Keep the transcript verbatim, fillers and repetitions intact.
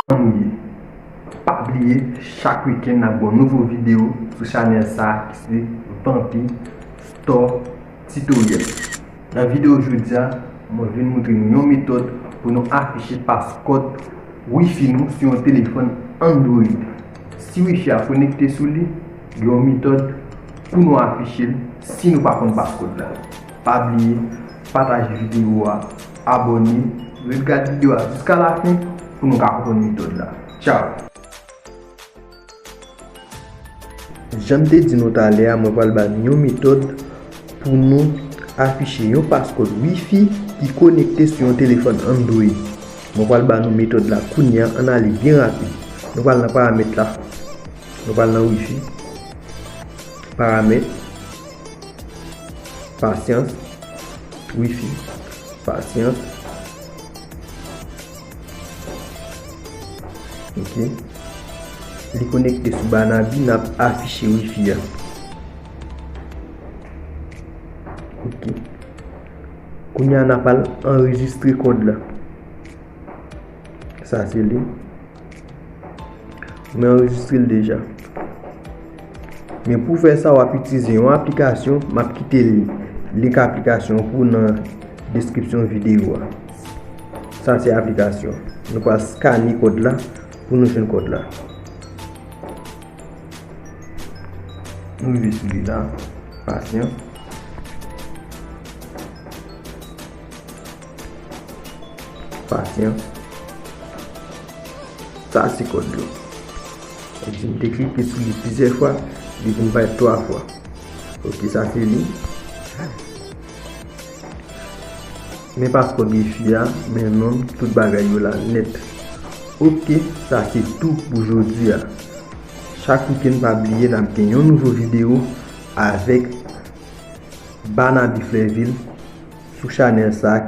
Kòman nou ye? Pa bliye, chak wikenn n ap gen yon nouvo videyo sou chanèl sa a ki se Vampy Store Tutorial. Nan videyo jodi a, mwen vin montre nou yon metòd pou nou afiche paskòd Wi-Fi nou sou yon telefòn Android. Si Wi-Fi a konekte sou li, gen yon metòd pou nou afiche l si nou pa konn paskòd la. Pa bliye, pataje videyo a, abòne, ret gade videyo a jiska lafen pou nou ka konprann metòd la. Tchao! Jan m te di nou talè a, mwen pral ba nou yon metòd pou nou afiche yon paskòd Wi-Fi ki konekte sou yon telefòn Android. Mwen pral ba nou metòd la kounye a, ann ale byen rapid. Nou pral nan paramèt la. Nou pral nan Wi-Fi. Paramèt. Pasyans. Wi-Fi. Pasyans. Ok. Li konekte sou Banabi, n ap afiche Wi-Fi a. Ok. Kounye a n ap al anrejistre kòd la. Sa se li. Mwen anrejistre l deja. Men pou fè sa, w ap itilize yon aplikasyon. M ap kite link aplikasyon pou nan deskripsyon videyo a. Sa se aplikasyon. Nou pral skane kòd la pou nou jwenn kòd la. Nou rive sou li la. Pasyans. Pasyans. Sa se kòd yo. Epi m te klike sou li plizyè fwa, li vin parèt twa fwa. Ok, sa se li. Men paskòd Wi-Fi a, men non, tout bagay yo la nèt. Ok, sa se tou pou jodi a. Chak wikenn, pa bliye, n ap gen yon nouvo videyo avèk Banabi Flèvil sou chanèl sa.